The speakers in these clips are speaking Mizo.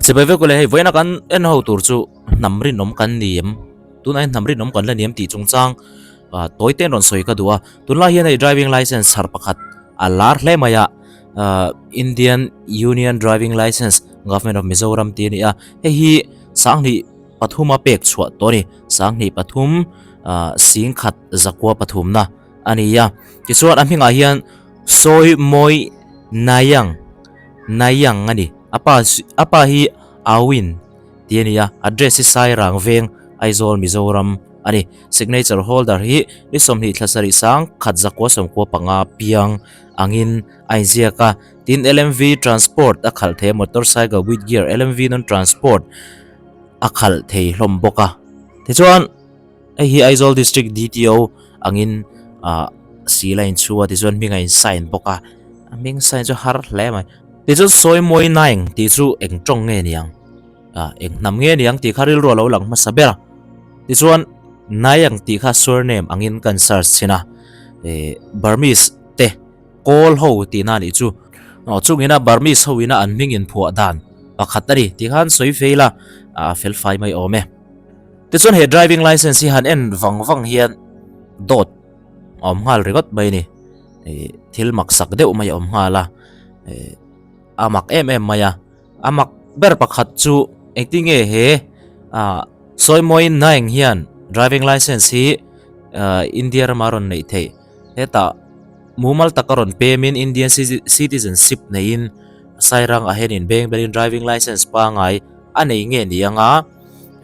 Sipai vek ule hei vawiina kan en ho tur chu hnam rinawm kan ni em tunah hian hnam rinawm kan la ni em tih chungchang ah tawi te an rawn sawi ka duh a tunlai hian hei driving license chhar pakhat a lar hle mai a ah Indian Union Driving License Government of Mizoram tih a ni a hei hi sanghnih pathuma pek chhuah tawh a ni sanghnih pathum ah singkhat zakua pathumna a ni a tichuan a hmingah hian sawi mawi Nayang Nayang a ni. A pa a pa hi Awin tih a ni a, address hi Sairang veng, Aizawl, Mizoram a ni. Signature holder hi ni 20 thla sarih sang khat zakua sawmkua panga piang angin a inziak a. Tin, LMV transport a khalh thei a, motorcycle with gear LMV non transport a khalh thei hlawm bawk a. Tichuan. Hei hi Aizawl District DTO angin ah seal a inchhu a tichuan hming a in sign bawk a a hming sign chu har hle mai tichuan sawi mawi naing tih chu eng tawng nge niang ah eng hnam nge niang tih kha rilru a lo lang hmasa ber a tichuan Nayang tih kha surname angin kan search chhin a eh Burmese te kawl ho tihna anih chu aw chungina Burmese ho ina an hming inphuah dan pakhat a ni tih khan sawi fei la ah fel fai mai awm e. Tichuan he driving license hi han en vang vang hian dawt a awm nghal ringawt mai a ni. Ih thil mak sak deuh mai a awm nghal a, ih a mak em em mai a. A mak ber pakhat chu engtin nge he ah sawimawi naing hian driving license hi ah India rama rawn neih theih hetah mumal taka rawn pemin Indian citizenship neiin Sairang ah hian inbeng belin driving license pangai a nei nge ni anga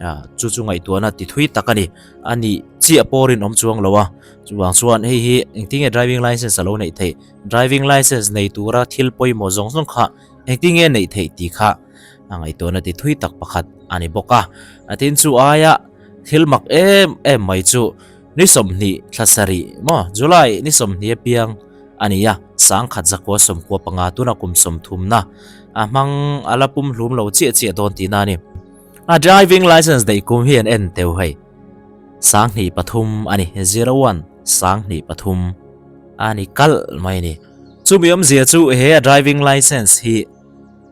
ah chu chu ngaihtuahna ti thui tak a ni a nih chiah pawh rinawm chuang lo a chuvang chuan hei hi engtin nge driving license a lo neih theih driving license nei tura thil pawimawh zawng zawng kha engtin nge neih theih tih kha a ngaihtuahna ti thui tak pakhat a ni bawk a a tin chu aia thil mak em em mai chu ni 20 thla sarih maw July ni 20 apiang a ni a, sangkhat zakua sawmkua panga tuna kum sawmthumna a hmang a la pum hlum lo chiah chiah dawn tihna a ni. A driving license daih kum hi an en teu hei. 2003 a ni, 01 2003 a ni kalh mai a ni. Chumi awmzia chu he a driving license hi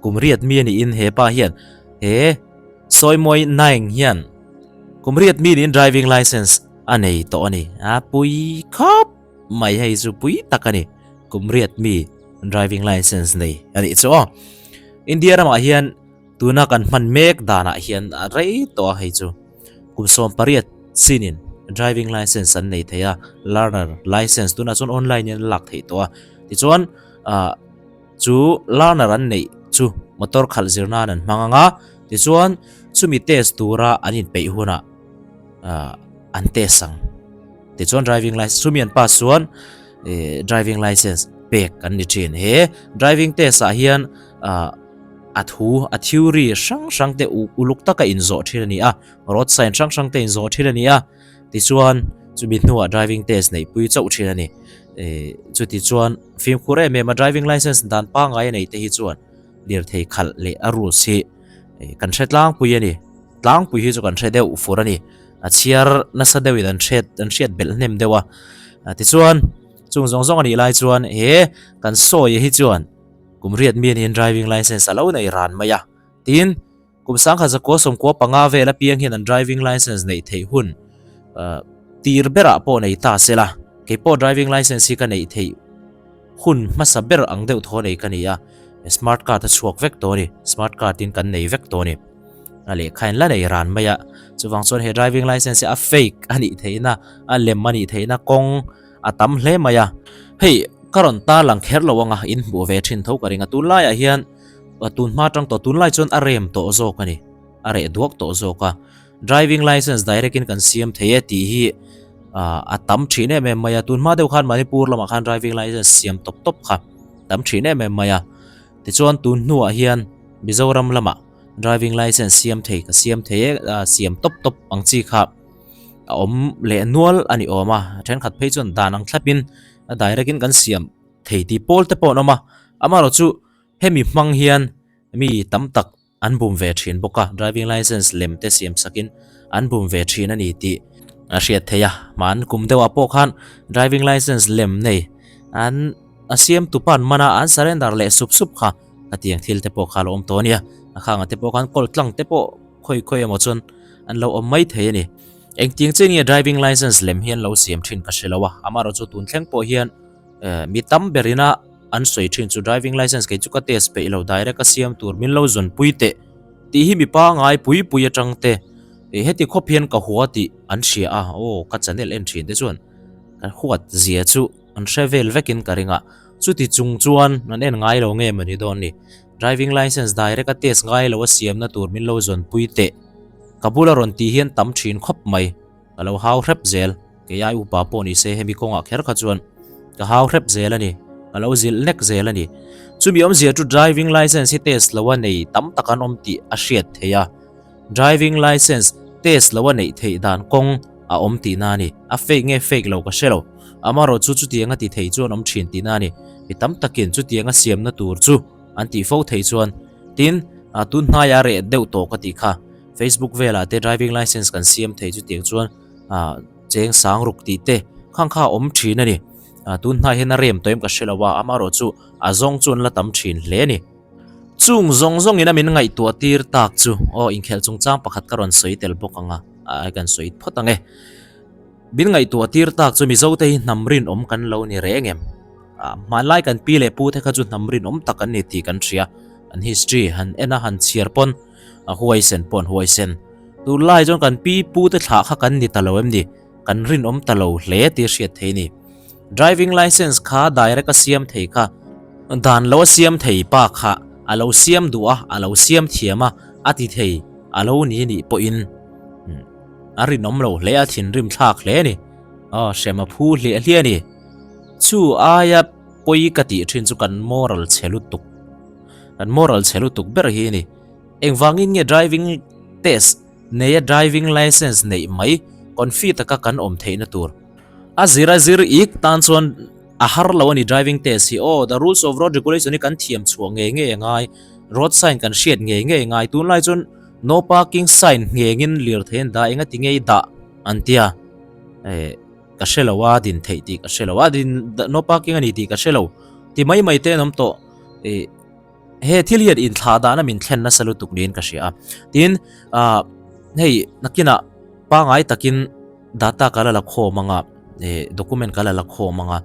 kum riat mi a niin he pa hian he sawimawi naing hian kum riat mi niin driving license a nei tawh a ni. A pui khawp. Mai hei chu pui tak a ni. Kum riat mi driving license nei a nih chu aw. India ramah hian tuna kan hman mek danah hian a rei tawh a hei chu. Kum 18 chinin driving license an nei thei a, learner license tunah chuan online in a lak theih tawh a. Tichuan ah chu learner an neih chu motor khalh zir nan an hmang ang a, tichuan chumi test tura an inpeih hunah ah an test ang. Tichuan driving license chumi an pass chuan eh driving license pek an ni thin. He driving test ah hian ah a thu a theory hrang hrang te uluk taka inzawh thin a ni a, road sign hrang hrang te inzawh thin a ni a, tichuan chumi hnuah driving test neih pui chauh thin a ni. Eh chuti chuan fimkhur em em a driving license dan pangngai a nei te hi chuan lirthei khalh leh a rules hi kan hre tlangpui a ni. Tlangpui hi chu kan hre deuh fur a ni. A chhiar nasa deuhin an hriat an hriat belh hnem deuh a. Tichuan chung zawng zawng a nih lai chuan he kan sawi hi chuan kum riat mi aniin driving license a lo nei ran mai a. Tin, kum sangkhat zakua sawmkua panga vel apiang hian an driving license neih theih hun tir berah pawh nei ta se la. Keipawh driving license hi ka neih theih hun hmasa ber ang deuh thaw nei ka ni a. Smart card a chhuak vek tawh a ni. Smart card in kan nei vek tawh a ni. A lehkha in la nei ran mai a, chuvang chuan he driving license hi a fake a nih theihna, a lem a nih theihna kawng a tam hle mai a. Hei ka rawn tarlang kher lo anga in hmuh ve thin tho ka ring a, tunlaiah hian tun hma atang tawh tunlai chuan a rem tawh zawk a ni, a reh duak tawh zawk a. Driving license direct in kan siam thei e tih hi a tam thin em em mai a, tun hma deuh khan Manipur lamah khan driving license siam tawp tawp kha tam thin em em mai a. Tichuan tun hnuah hian Mizoram lamah driving license siam thei ka siam thei e ah siam tawp tawp ang chi kha a awm leh nual a ni awm a thenkhat phei chuan dan ang thlap in a direct in kan siam thei tih pawl te pawh an awm a amaherawh chu hemi hmang hian mi tam tak an bum ve thin bawk a driving license lem te siam sak in an bum ve thin a ni tih a hriat theih a hman kum deuh ah pawh khan driving license lem nei an a siam tu pan mana an surrender leh sup sup kha. Khatiang thil te pawh kha a lo awm tawh a nia. A khangah te pawh khan kawl tlang te pawh khawi khawi emaw chuan an lo awm mai thei a ni. Engtiang chiah nge driving licence lem hi an lo siam thin ka hre lo a, amaherawhchu tun thleng pawh hian mi tam berin a an sawi thin chu driving licence kei chu ka test peih lo direct a siam tur min lo zawn pui teh tih hi mi pangai pui pui atang te heti khawp hian ka hua tih an hria a, aw ka channel en thin te chuan ka huat zia chu an hre vel vekin ka ring a, chuti chung chuan an en ngai lo nge mawni dawn ni. Driving licence direct a test ngai lo a siamna tur min lo zawn pui teh. Ka bula rawn tih hian tam thin khawp mai. Ka lo hau hrep zel. Kei ai upa pawh ni se hemi kawngah kher kha chuan ka hau hrep zel a ni. Ka lo zilh nek zel a ni. Chumi awmzia chu driving licence hi test lo a nei tam tak an awm tih a hriat theih a. Driving licence test lo a neih theih dan kawng a awm tihna a ni. A fake nge fake lo ka hre lo. Amaherawh chu chutianga ti thei chuan awm thin tihna a ni. Mi tam takin chutianga siamna tur chu an tih fo thei chuan tin tun hnaia reh deuh tawh ka tih kha Facebook velah te driving licence kan siam thei chutiang chuan cheng sang ruk tih te khang kha a awm thin a ni. Tun hnai hian a rem tawh em ka hre lo a, amaherawh chu a zawng chu an la tam thin hle a ni. Chung zawng zawngin a min ngaihtuah tir tak chu aw inkhelh chungchang pakhat ka rawn sawi tel bawk ang a, ai kan sawi phawt ang e. Min ngaihtuah tir tak chu Mizote hi hnam rinawm kan lo ni reng em? Hmanlai kan pi leh pu te kha chu hnam rinawm tak an ni tih kan hria. An history han en a han chhiar pawn a huaisen pawh an huaisen. Tunlai chuan kan pi pu te thlah kha kan ni ta lo em ni? Kan rinawm ta lo hle tih hriat thei a ni. Driving licence kha direct a siam thei kha. Dan lo a siam thei pa kha a lo siam duh a, a lo siam thiam a, a ti thei a lo ni nih pawhin a rinawm lo hle a, thinrim thlak hle a ni. Aw hrem a phu hliah hliah a ni. Chu aia pawi ka tih thin chu kan moral chhe lutuk. Kan moral chhe lutuk ber hi a ni. Engvangin nge driving test neia driving licence neih mai confi taka kan awm theihna tur. A zir a zir ik tan chuan a har lo a ni driving test hi aw the rules of road regulation hi kan thiam chhuah ngei ngei a ngai road sign kan hriat ngei ngei a ngai tunlai chuan no parking sign nghengin lirthei an dah eng a ti ngei dah an tia eh ka hre lo a din theih tih ka hre lo a din no parking a ni tih ka hre lo ti mai mai te an awm tawh eh he thil hian inthlah dana min thlen nasa lutuk niin ka hria a tin ah hei nakinah pangai takin Data ka la la khawm ang a, eh document ka la la khawm ang a,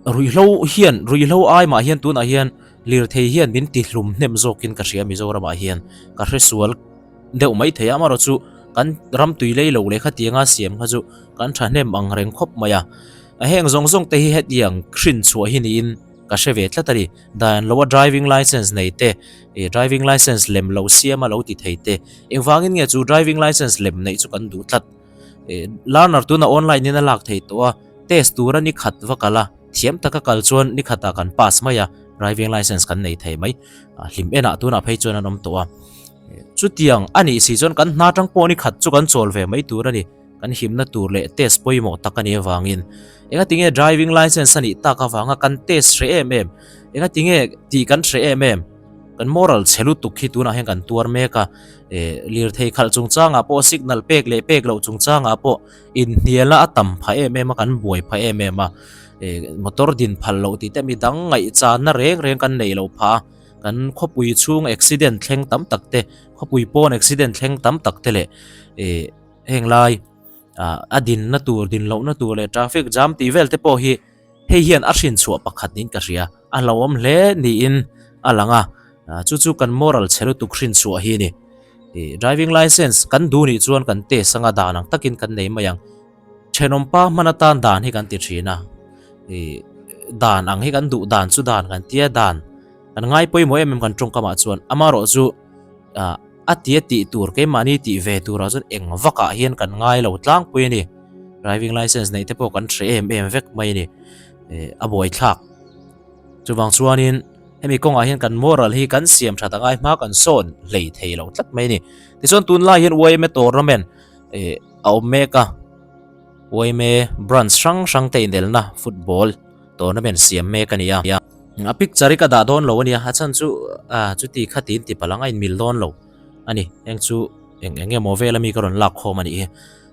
ruihhlo hian ruihhlo ai mah hian tunah hian lirthei hian min ti hlum hnem zawkin ka hria Mizoramah hian ka hresual deuh mai thei a amaherawh chu kan ram tui lei lo leh khatianga siam kha chu kan thahnem ang reng khawp mai a, heng zawng zawng te hi hetiang hrin chhuah hi niin ka hre ve tlat a ni. Dan lo a driving licence nei te, ih driving licence lem lo siam a lo ti thei te, engvangin nge chu driving licence lem neih chu kan duh tlat. Ih learner tuna online in a lak thei tawh a, test tura ni khat va kal a, thiam taka kal chuan ni khatah kan pass mai a, driving licence kan nei thei mai. Hlim enah tunah phei chuan an awm tawh a. Chutiang a nih si chuan kan hna tang pawh ni khat chu kan chawl ve mai tur a ni. Kan himna tur leh test pawimawh tak a nih avangin engatinge driving licence a nih tak avanga kan test hreh em em, engatinge tih kan hreh em em, kan moral chhe lutuk hi tunah hian kan tuar mek a, eh lirthei khalh chungchangah pawh signal pek leh pek loh chungchangah pawh inhnialna a tam phah em em a, kan buai phah em em a, eh motor din phal loh tih te midang ngaihchanna reng reng kan neih loh phah a, kan khawpui chhung accident thleng tam tak te, khawpui pawn accident thleng tam tak te leh eh. Heng lai ah a dinna tur din lohna tur leh traffic jam tih vel te pawh hi hei hian a hrin chhuah pakhat niin ka hria a hlauhawm hle niin a lang a ah chu chu kan moral chhe lutuk hrin chhuah hi a ni ih driving licence kan duh nih chuan kan test anga dan ang takin kan nei mai ang thenawm pa hman atan dan hi kan ti thin a ih dan ang hi kan duh dan chu dan kan tia dan kan ngai pawimawh em em kan tawngkamah chuan amaherawh chu ah. A ti a tih tur keimahni tih ve turah chuan eng vakah hian kan ngai lo tlangpui a ni. Driving licence neih te pawh kan hre em em vek mai a ni. Eh a buaithlak. Chuvang chuanin hemi kawngah hian kan moral hi kan siam that angai hma kan sawn hlei thei lo tlat mai a ni. Tichuan tunlai hian yma tournament eh a awm mek a. Yma branch hrang hrang te inelna football tournament siam mek a ni a. A picture hi ka dah dawn lo a nia, a chhan chu ah chuti kha tiin ti palh ang a inmil dawn lo a ni. Heng chu eng eng emaw vel ami ka rawn lak khawm a nih hi.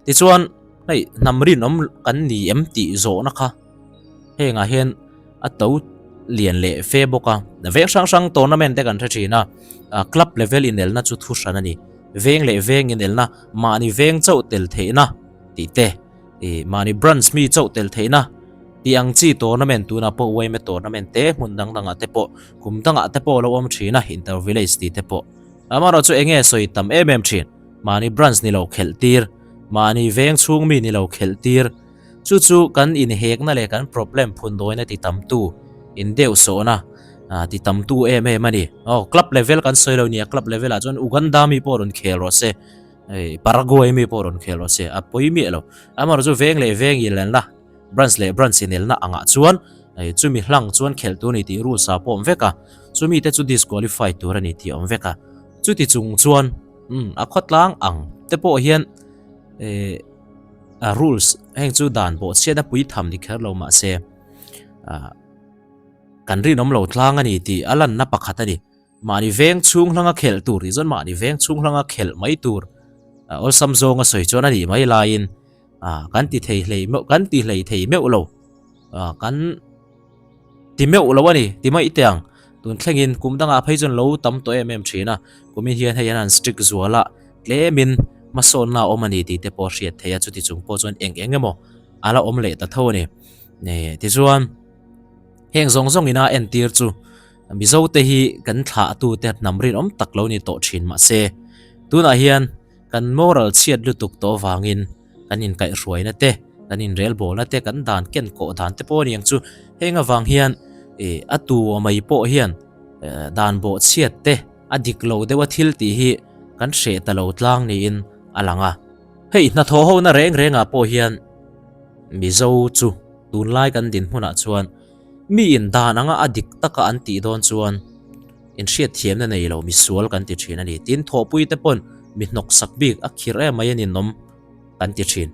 Tichuan hei hnam rinawm kan ni em tih zawhna kha hengah hian a to lian leh fe bawk a. Veng hrang hrang tournament te kan hre thin a, club level inelna chu thu hran a ni. Veng leh veng inelna, mahni veng chauh tel theihna tih te, ih mahni branch mi chauh tel theihna tih ang chi tournament tunah pawh yma tournament te hmun dang dangah te pawh kum dangah te pawh a lo awm thin a, inter village tih te pawh. Amaherawhchu chu eng nge sawi tam em em thin, mahni branch ni lo khelh tir, mahni veng chhung mi ni lo khelh tir, Chu chu kan inhekna leh kan problem phundawina ti tamtu, in deuh sawhna ti tamtu em em a ni. Aw, club level kan sawi lo nia, club level ah chuan Uganda mi pawh rawn khel rawh se, Paraguay mi pawh rawn khel rawh se, a pawi miah lo. Amaherawh chu veng leh veng inelna, branch leh branch inelna angah chuan chumi hlang chuan khelh tur a ni tih rules ah pawh a awm vek a, chumi te chu disqualify tur a ni tih a awm vek a. Chuti chung chuan a khawtlang ang te pawh hian eh. A rules heng chu dan pawh chhiat a pui tham ni kher lo mahse ah kan rinawm lo tlang a ni tih a lanna pakhat a ni. Mahni veng chhung hlanga khelh tur tih chuan mahni veng chhung hlanga khelh mai tur awlsam zawnga sawi chuan a nih mai laiin ah kan ti thei hlei meuh kan ti hlei thei meuh lo ah kan Ti meuh lo a ni, ti mai teh ang. Tun thlengin kum dangah phei chuan lo tam tawh em em thin a, kumin hian hei an han strict zual a, tlemin hmasawnna a awm a ni tih te pawh a hriat theih a, chuti chung pawh chuan eng eng emaw a la awm leh ta tho a ni. Tichuan, heng zawng zawng ina entir chu Mizote hi kan thlahtute hnam rinawm tak lo ni tawh thin mahse, tunah hian kan moral chhiat lutuk tawh avangin, kan inkaihhruaina te, kan inrelbawlna te, kan dan ken kawh dan te pawh a ni ang chu. Heng avang hian ih a tu mai pawh hian dan bawh chhiat te a dik lo deuh a thil tih hi kan hreh ta lo tlang niin a lang a. Hei hnathawh hona reng rengah pawh hian Mizo chu tunlai kan dinhmunah chuan miin dan anga a dik taka an tih dawn chuan inhriatthiamna nei lo misual kan ti thin a ni. Tin, thawhpui te pawn mi hnawksak bik a khirh em mai a ninawm kan ti thin.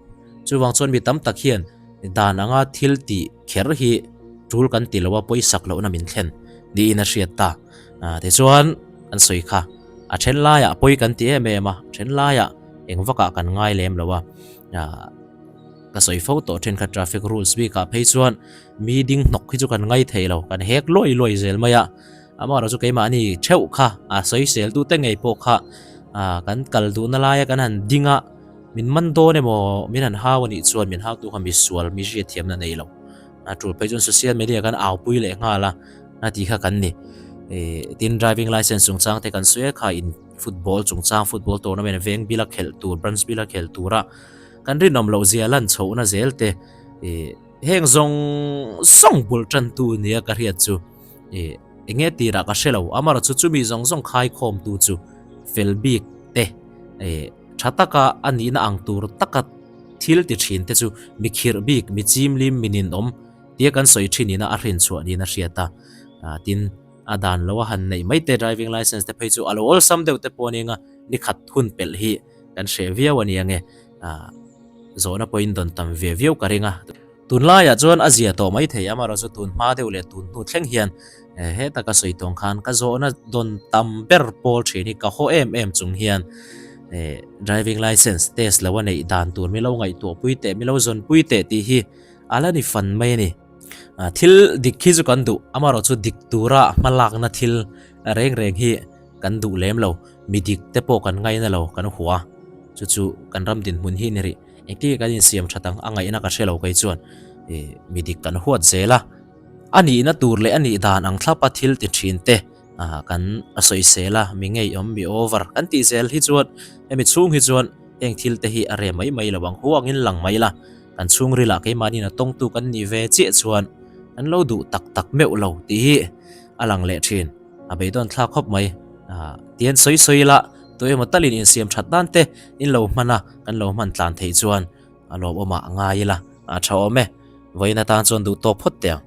Chuvang chuan mi tam tak hian dan anga thil tih kher hi tul kan ti lo a, pawisak lohna min thlen niin a hriat ta. Tichuan, kan sawi kha a then laiah pawi kan ti em em a, a then laiah eng vakah kan ngai lem lo a. Ka sawi fo tawh thenkhat traffic rules bikah phei chuan mi ding hnawk hi chu kan ngai thei lo, kan hek luai luai zel mai a. Amaherawh chu keimahni theuh kha a sawisel tute ngei pawh kha kan kal duhna laia kan han ding a, min man dawn emaw min han hau a nih chuan min hautu kha misual mi hriatthiamna nei lo. A tul phei chuan social media kan aupui leh nghal a, a tih kha kan ni. Tin driving license chungchang te kan sawi a kha in football chungchang football tournament veng bila khelh tur branch bila khelh tura kan rinawm loh zia lan chhohna zel te heng zawng zawng bul tantu nia ka hriat chu. Ih, enge tirah ka hre lo, amaherawh chu chumi zawng zawng khaikhawm tu chu fel bik te, ih, tha taka a nihna ang tur taka thil ti thin te chu mi khirh bik, mi chimlim, mi ninawm tia kan sawi thin ina a hrin chhuah niin a hriat a. Ah, tin, a dan lo a han neih mai te, driving license te phei chu a lo awlsam deuh te pawh a nia, ni khat hun pelh hi kan hreh viau a nia nge, ah, zawhna pawhin dawn tam ve viau ka ring a. Tunlaiah chuan a zia tawh mai thei, amaherawh chu tun hma deuh leh tun hnu thleng hian heta ka sawi tawng khan ka zawhna dawn tam ber pawl thin hi ka haw em em chung hian driving license test lo a neih dan tur milo ngaihtuah pui teh, milo zawn pui teh tih hi a la ni fan mai a ni. Thil dik hi chu kan duh, amaherawh chu dik tura hmalakna thil reng reng hi kan duh lem lo, mi dik te pawh kan ngaina lo, kan hua, chu chu kan ram dinhmun hi ni rih. Engtin nge kan insiam that ang a ngaihna ka hre lo kei chuan ih mi dik kan huat zel a, a nihna tur leh a nih dan ang thlapa thil ti thin te ah kan a sawisel a, mi ngeiawm mi over kan tih zel hi chuan hemi chhung hi chuan heng thil te hi a reh mai mai lo ang huangin lang mai la, kan chhungrilah keimahniin a tawngtu kan nih ve chiah chuan kan lo duh tak tak meuh lo tih hi a lang leh thin. A beidawn thlak khawp mai. Ah, tian sawi sawi ila, tu emaw talin insiam that nan te in lo hman a, kan lo hman tlan theih chuan a lawmawmah ngai ila, a tha awm e. Vawiin atan chuan duh tawk phawt teh ang.